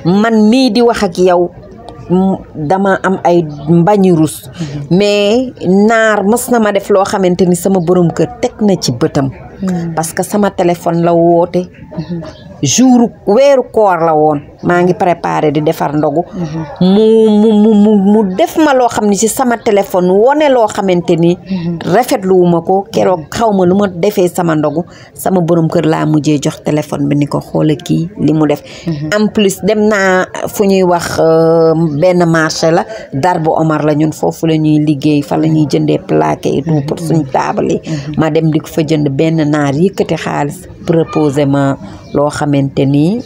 man mii di wax ak yow dama am ay mbañi rus mais naar mës na ma def loo xamante ni sama borom kër teg na ci bëtam parce que sama téléphone la woote jour weeru koor la woon maa ngi préparé di defar ndogu mu def ma loo xam ne ci sama téléphone wone loo xamante ni rafetluwuma ko keroog xaw ma lu ma defee sama ndogu sama borom kër laa mujjee jox téléphone bi ni ko xoola kii li mu def en plus dem naa fu ñuy wax benn marché la Darbu Omar la ñun foofu la ñuy liggéey fa la ñuy jëndee plaqué et tout pour suñu taabal yi ma dem di ko fa jënd benn naar yëkkati xaalis proposé ma loo xamante ni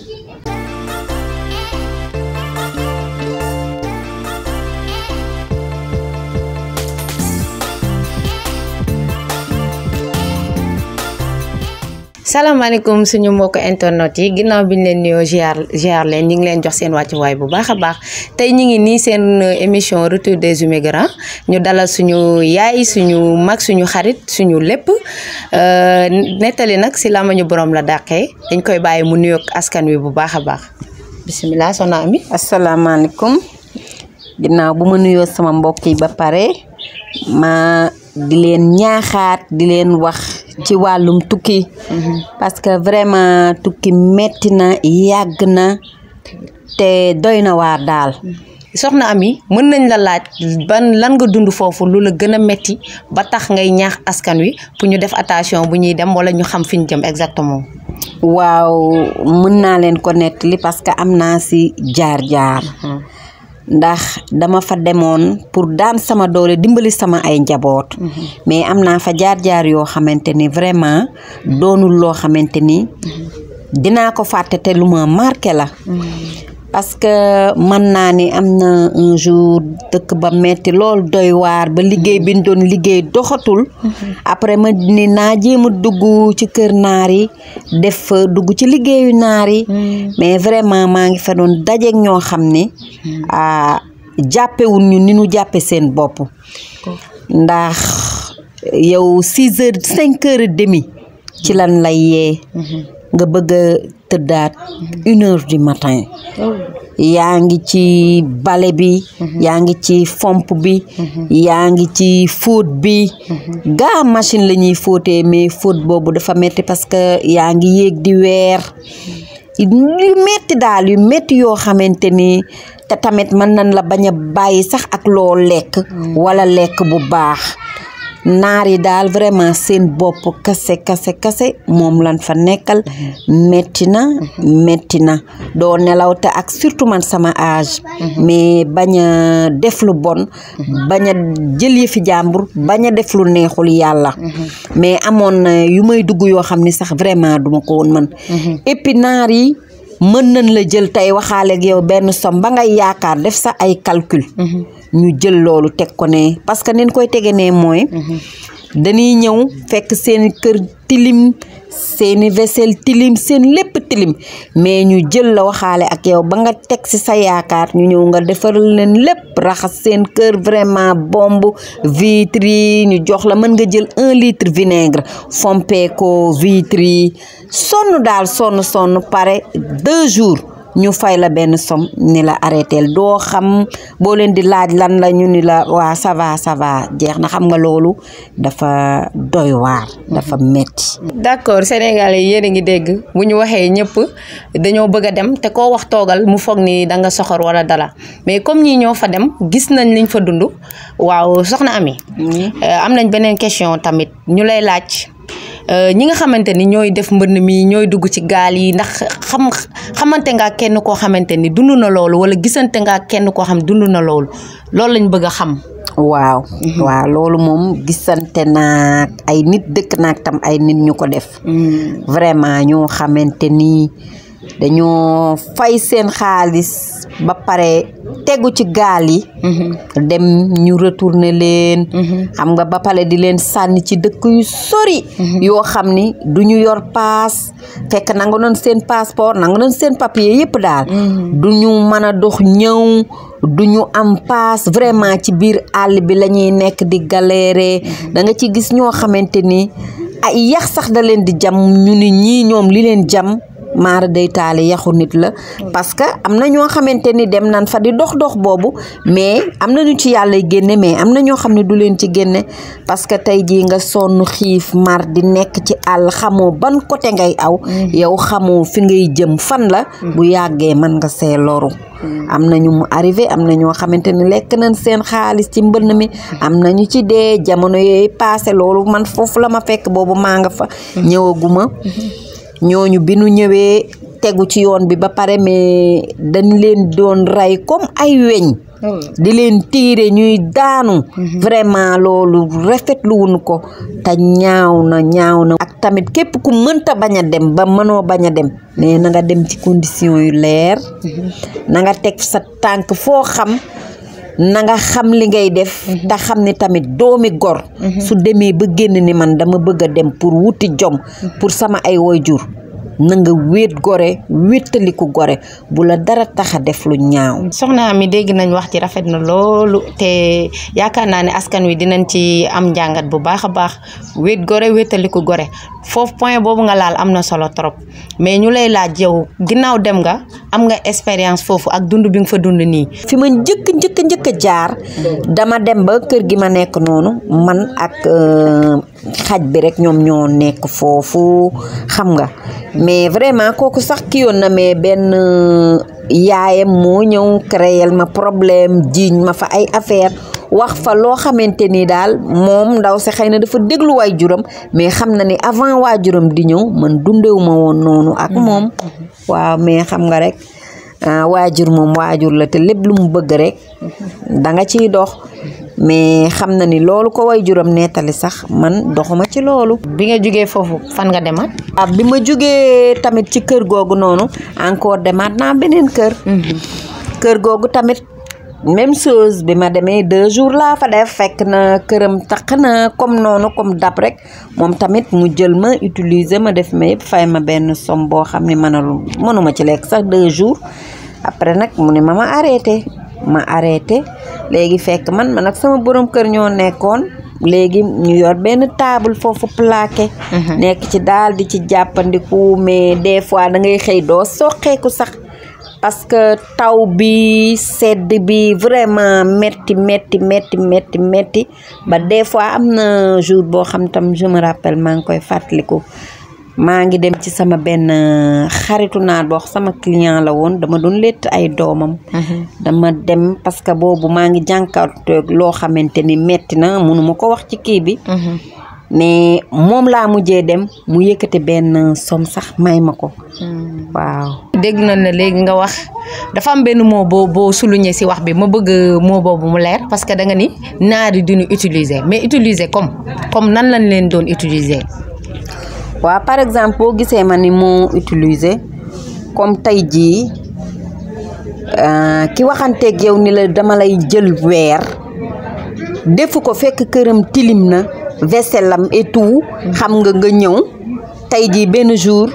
salaamaaleykum suñu mbokk internet yi ginnaaw bi ñu leen nuyoo ziar leen ñu ngi leen jox seen wàccuwaay bu baax a baax tey ñu ngi nii seen émission retour des immigrants ñu dalal suñu yaay suñu mag suñu xarit suñu lépp nettali nag si làmmiñu borom la dàqee dañ koy bàyyi mu nuyoog askan wi bu baax a baax bisimilah soxna Ami. asalaamaaleykum ginnaaw bu ma nuyoo sama mbokk yi ba pare ma di leen ñaaxaat di leen wax ci wàllum tukki parce que vraiment tukki metti na yàgg na te doy na waar daal. soxna Ami mën nañ la laaj lan nga dund foofu lu la gën a metti ba tax ngay ñaax askan wi pour ñu def attention bu ñuy dem wala ñu xam fi ñu jëm exactement. waaw mën naa leen ko nettali parce que am naa si jaar-jaar. ndax dama fa demoon pour daan sama doole dimbali sama ay njaboot mais am naa fa jaar-jaar yoo xamante ni vraiment doonul loo xamante ni dinaa ko fàtte te lu ma marqué la parce que mën naa ni am na un jour dëkk ba metti lool doy waar ba liggéey bi ñu doon liggéey doxatul après ma ni naa jéem a dugg ci kër naar yi def dugg ci liggéeyu naar yi mais vraiment maa ngi fa doon dajeek ñoo xam ne jàppewul ñu ni ñu jàppe seen bopp ndax yow 6 heures 5 heures et demi ci lan lay yee nga bëgg a tëddaat 1 heure du matin yaa ngi ci bale bi yaa ngi ci fomp bi yaa ngi ci fóot bi gaa machine la ñuy fóotee mais fóot boobu dafa metti parce que yaa ngi yéeg di weer yu metti daal yu metti yoo xamante ni te tamit mën nañ la bañ a bàyyi sax ak loo lekk wala lekk bu baax naar yi daal vraiment seen bopp kase moom lan fa nekkal metti na doo nelaw te ak surtout man sama âge mais bañ a def lu bon bañ a jël yëfi jàmbur bañ a def lu neexul yàlla mais amoon na yu may dugg yoo xam ni sax vraiment duma ko woon mën et puis naar yi mën nañ la jël tey waxaale ak yow benn somme ba ngay yaakaar def sa ay calcul ñu jël loolu teg ko ne parce que nin koy tege ne mooy dañuy ñëw fekk seen kër tilim seeni vaisselle tilim seen lépp tilim mais ñu jël la waxaale ak yow ba nga teg ci sa yaakaar ñu ñëw nga defaral leen lépp raxas seen kër vraiment bomb vitre yi ñu jox la mën nga jël 1 litre vinaigre fompee ko vitre yi sonn daal sonn pare 2 jours ñu fay la benn somme ni la arrêteel doo xam boo leen di laaj lan la ñu ni la waa ça va jeex na xam nga loolu dafa doy waar dafa metti. d'accord Sénégalais yéen a ngi dégg bu ñu waxee ñëpp dañoo bëgg a dem te koo wax toogal mu foog ni da nga soxor wala dala mais comme ñii ñoo fa dem gis nañ liñ fa dund waaw soxna Ami am nañ beneen question tamit ñu lay laaj ñi nga xamante ni ñooy def mbënn mi ñooy dugg ci gaal yi ndax xamante nga kenn koo xamante ni dund na loolu wala gisante nga kenn koo xam dund na loolu lañ bëgg a xam. waaw loolu moom gisante naag ay nit dëkk naag tam ay nit ñu ko def vraiment ñoo xamante ni dañoo fay seen xaalis ba pare tegu ci gaal yi dem ñu retourner leen xam nga ba pare di leen sànni ci dëkk yu sori yoo xam ni du ñu yor paas fekk nangu noon seen passeport nangu noon seen papier yëpp daal du ñu mën a dox ñëw du ñu am paas vraiment ci biir àll bi la ñuy nekk di galérer da nga ci gis ñoo xamante ni ay yax sax da leen di jam ñu ni ñii ñoom li leen jam maara day taali yaxu nit la parce que am na ñoo xamante ni dem nan fa di dox boobu mais am na ñu ci yàlla génne mais am na ñoo xam ne du leen ci génne parce que tey jii nga sonn xiif mar di nekk ci àll xamoo ban côté ngay aw yow xamoo fi ngay jëm fan la bu yàggee mën nga see loru am na ñu mu arrivé am na ñoo xamante ni lekk nañ seen xaalis ci mbënn mi am na ñu ci dee jamono yooyu passé loolu man foofu la ma fekk boobu maa nga fa ñëwaguma ñooñu bi nu ñëwee tegu ci yoon bi ba pare mais dañ leen doon rey comme ay weñ di leen tiire ñuy daanu vraiment loolu rafetlu wuñu ko te ñaaw na ak tamit képp ku mënta bañ a dem ba mënoo bañ a dem mais na nga dem ci condition yu leer na nga teg sa tànk foo xam na nga xam li ngay def te xam ni tamit doomi gor su demee ba génn ni man dama bëgg a dem pour wuti jom pour sama ay waajur na nga wéet gore wéttaliku gore bu la dara tax a def lu ñaaw. soxna Amy dégg nañ wax ci rafet na loolu te yaakaar naa ne askan wi dinañ ci am njàngat bu baax a baax wéet gore wéttaliku gore foofu point boobu nga laal am na solo trop mais ñu lay laaj yow ginnaaw dem nga am nga expérience foofu ak dund bi nga fa dund nii. fi ma njëkk a jaar dama dem ba kër gi ma nekk noonu man ak xaj bi rek ñoom ñoo nekk foofu xam nga. mais vraiment kooku sax ki yoon na mais benn yaayam moo ñëw créer ma problème jiiñ ma fa ay affaire wax fa loo xamante ni daal moom ndaw si xëy na dafa déglu waajuram mais xam na ni avant waajuram di ñëw man dundewu ma woon noonu ak moom waaw mais xam nga rek waajur moom waajur la te lépp lu mu bëgg rek da nga ciy dox mais xam na ni loolu ko waajuram nettali sax man doxuma ci loolu. bi nga jógee foofu fan nga demaat. bi ma jógee tamit ci kër googu noonu encore demaat naa beneen kër. kër googu tamit même chose bi ma demee 2 jours laa fa def fekk na këram taq na comme noonu comme dab rek moom tamit mu jël ma utiliser ma def ma yëpp fay ma benn somme boo xam ne mënuma ci lekk sax 2 jours après nag mu ne ma arrêté léegi fekk man ak sama borom kër ñoo nekkoon léegi ñu yor benn table foofu plaqué nekk ci daal di ci jàppandiku mais des fois da ngay xëy doo soqeeku sax parce que taw bi sedd bi vraiment metti ba des fois am na jour boo xam tam je me rappelle maa ngi koy fàttaliku maa ngi dem ci sama benn xaritu naar boo sama client la woon dama doon létt ay doomam dama dem parce que boobu maa ngi jànkuwanteeg loo xamante ni metti na mënuma ko wax ci kii bi mais moom laa mujjee dem mu yëkkati benn somme sax may ma ko waaw. dégg na ne léegi nga wax dafa am benn mot boo souligné si wax bi ma bëgg mot boobu mu leer parce que da nga ni naar yi duñu utiliser mais utiliser comme nan lañ leen doon utiliser. waaw par exemple boo gisee ma ni moo utiliser comme tey jii ki waxanteeg yow ni la dama lay jël weer defu ko fekk këram tilim na vaisselle am et tout xam nga ñëw tey jii benn jour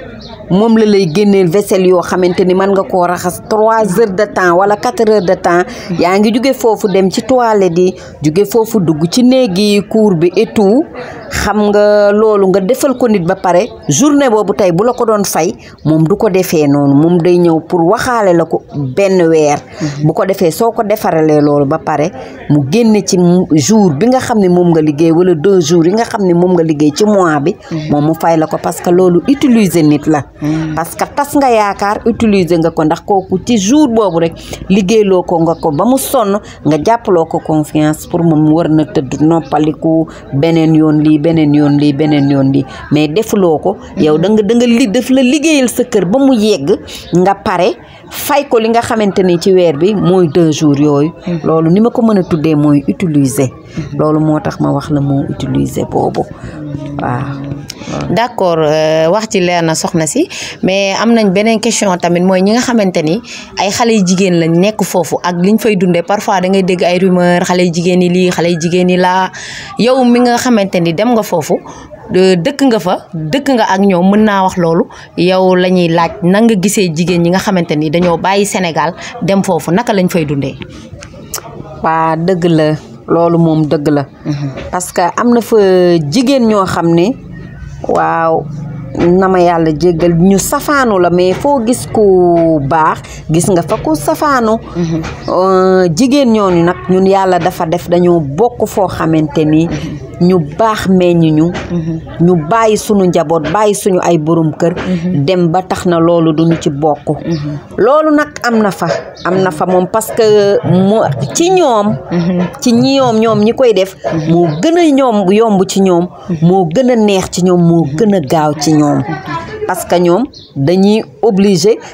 moom la lay génneel vaisselle yoo xamante ni mën nga koo raxas 3 heures de temps wala 4 heures de temps yaa ngi jóge foofu dem ci toilette yi jóge foofu dugg ci néeg yi cour bi et tout xam nga loolu nga defal ko nit ba pare journée boobu tey bu la ko doon fay moom du ko defee noonu moom day ñëw pour waxaale la ko benn weer bu ko defee soo ko defaralee loolu ba pare mu génne ci jour bi nga xam ne moom nga liggéey wala 2 jours yi nga xam ne moom nga liggéey ci mois bi moom mu fay la ko parce que loolu utiliser nit la parce que tas nga yaakaar utiliser nga ko ndax kooku ci jour boobu rek liggéeyloo ko nga ko ba mu sonn nga jàppaloo ko confiance pour moom war na tëdd noppaliku beneen yoon lii mais defuloo ko yow da nga def la liggéeyal sa kër ba mu yegg nga pare fay ko li nga xamante ni ci weer bi mooy 2 jours yooyu loolu ni ma ko mën a tuddee mooy utiliser loolu moo tax ma wax la moo utiliser boobu waaw. d'accord wax ci leer na soxna si mais am nañ beneen question tamit mooy ñi nga xamante ni ay xale yu jigéen lañ nekk foofu ak liñ fay dundee parfois da ngay dégg ay rumeur xale yu jigéen yi lii xale yu jigéen yi laa yow mi nga xamante ni dem nga foofu dëkk nga ak ñoom mën naa wax loolu yow la ñuy laaj na nga gisee jigéen ñi nga xamante ni dañoo bàyyi Sénégal dem foofu naka lañ fay dundee. waa dëgg la loolu moom dëgg la parce que am na fa jigéen ñoo xam ne waaw na ma yàlla jéggal ñu safaanu la mais foo gis ku baax gis nga fa ku safaanu jigéen ñooñu nag ñun yàlla dafa def dañoo bokk foo xamante ni ñu baax meññ ñu bàyyi suñu njaboot bàyyi suñu ay borom kër dem ba tax na loolu duñu ci bokk loolu nag am na fa moom parce que ci ñoom ci ñoom ñi koy def moo gën a yomb ci ñoom moo gën a neex ci ñoom moo gën a gaaw ci ñoom parce que ñoom dañuy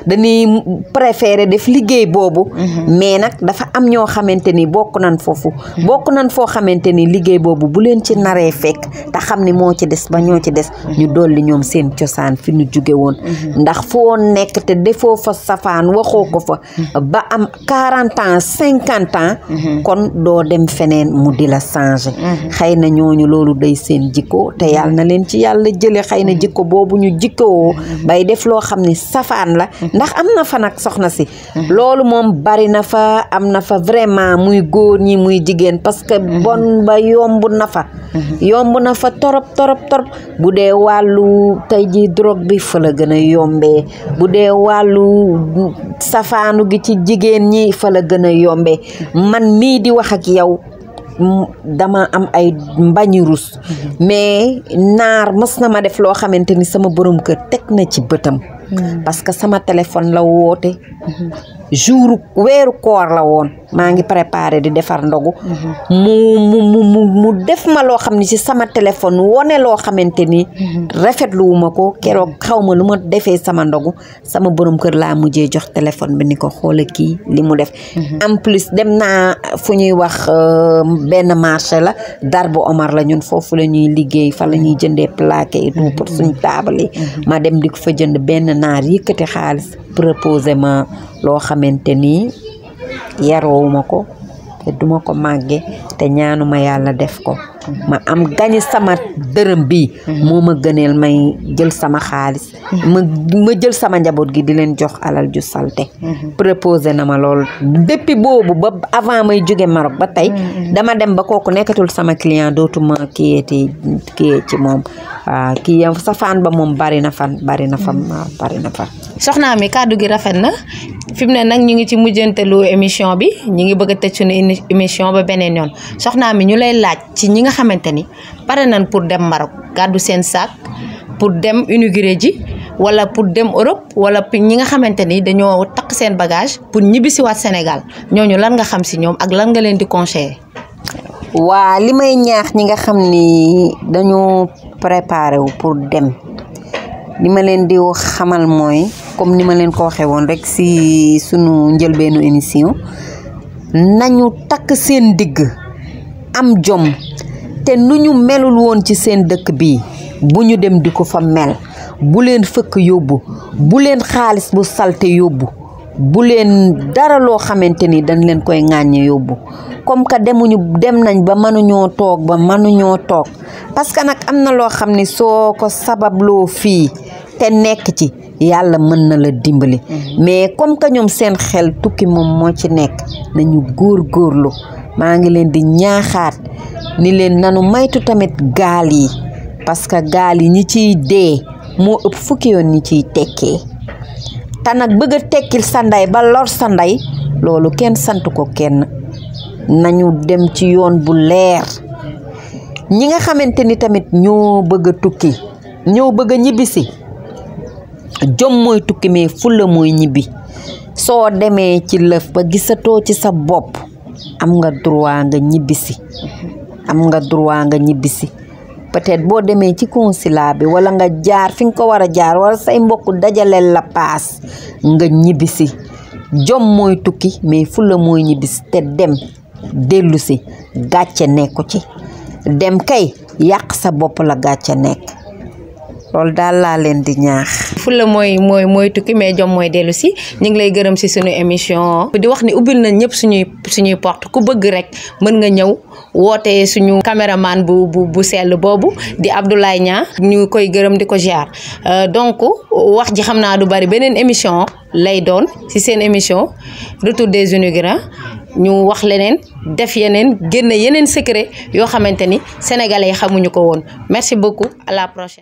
dañuy préférer def liggéey boobu mais nag dafa am ñoo xamante ni bokk nañ foo xamante ni liggéey boobu bu leen ci naree fekk te xam ni moo ci des ba ñoo ci des ñu dolli ñoom seen cosaan fi ñu jóge woon ndax foo nekk te defoo fa safaan waxoo ko fa ba am 40 ans 50 ans kon doo dem feneen mu di la changer xëy na ñooñu loolu day seen jikko te yàlla na leen ci yàlla jële xëy na jikko boobu ñu jikkoo bay def loo xam ni safaan la ndax am na fa nag soxna si loolu moom bari na fa am na fa vraiment muy góor ñi muy jigéen parce que bon ba yomb na fa torop bu dee wàllu tey ji drogue bi fa la gën a yombee bu dee wàllu safaanu gi ci jigéen ñi fa la gën a yombee man mii di wax ak yow dama am ay mbañi rus mais naar mës na ma def loo xamante ni sama borom kër teg na ci bëtam parce que sama téléphone la woote weeru koor la woon maa ngi préparé di defar ndogu mu def ma loo xam ne ci sama téléphone wone loo xamante ni rafetluwuma ko keroog xaw ma lu ma defee sama ndogu sama borom kër laa mujjee jox téléphone bi ni ko xoola kii li mu def en plus dem naa fu ñuy wax benn marché la Darbu Omar la ñun foofu la ñuy liggéey fa la ñuy jëndee plaqué et tout pour suñ taabal yi ma dem di ko fa jënd benn naar yëkkati xaalis proposé ma loo xamante ni yaroowuma ko te duma ko màgge te ñaanuma yàlla def ko ma am gañi sama dërëm bi moo ma gëneel may jël sama xaalis ma jël sama njaboot gi di leen jox alal ju salte proposé na ma lool depuis boobu ba avant may jóge Maroc ba tey dama dem ba kooku nekkatul sama client dootuma kiyee ci moom waaw kii safaan ba moom bari na fa soxna mi kàddu gi rafet na fi mu ne nag ñu ngi ci mujjantelu émission bi ñu ngi bëgg a tëj suñu émission ba beneen yoon soxna mi ñu lay laaj ci ñi nga xamante ni pare nañ pour dem Maroc gàddu seen sac pour dem inauguré ji wala pour dem Europe wala ñi nga xamante ni dañoo takk seen bagage pour ñibbisiwaat Sénégal ñooñu lan nga xam si ñoom ak lan nga leen di conseiller. waa li may ñaax ñi nga xam ni dañoo préparé wu pour dem li ma leen di xamal mooy comme ni ma leen ko waxee woon rek si sunu njëlbeenu émission nañu takk seen digg am jom te nu ñu melul woon ci seen dëkk bi bu ñu dem di ko fa mel bu leen fëkk yóbbu bu leen xaalis bu salte yóbbu bu leen dara loo xamante ni dañ leen koy ŋàññe yóbbu comme que dem nañ ba mënuñoo toog parce que nag am na loo xam ni soo ko sababloo fii te nekk ci yàlla mën na la dimbali mais comme que ñoom seen xel tukki moom moo ci nekk nañu góorgóorlu maa ngi leen di ñaaxaat ni leen nanu maytu tamit gaal yi parce que gaal yi ñi ciy dee moo ëpp fukki yoon ñi ciy tekkee te nag bëgg a tekkil sa ndey ba lor sa ndey loolu kenn sant ko kenn nañu dem ci yoon bu leer ñi nga xamante ni tamit ñoo bëgg a tukki ñoo bëgg a ñibbisi jom mooy tukki mais fulla mooy ñibbi soo demee ci lëf ba gisatoo ci sa bopp am nga droit nga ñibbisi peut-être boo demee ci consulat bi wala nga jaar fi nga ko war a jaar wala say mbokk dajaleel la paas nga ñibbisi jom mooy tukki mais fulla mooy ñibbisi te dem dellu si gàcce nekku ci dem kay yàq sa bopp la gàcce nekk loolu daal laa leen di ñaax. fulla mooy tukki mais jom mooy dellu si ñu ngi lay gërëm si suñu émission di wax ni ubbil nañ ñëpp suñuy porte ku bëgg rek mën nga ñëw woote suñu caméraman bu sell boobu di Abdoulaye Niang ñu koy gërëm di ko ziar donc wax ji xam naa du bari beneen émission lay doon si seen émission retour des immigrants ñu wax leneen def yeneen génne yeneen secret yoo xamante ni sénégalais yi xamuñu ko woon merci beaucoup à la prochaine.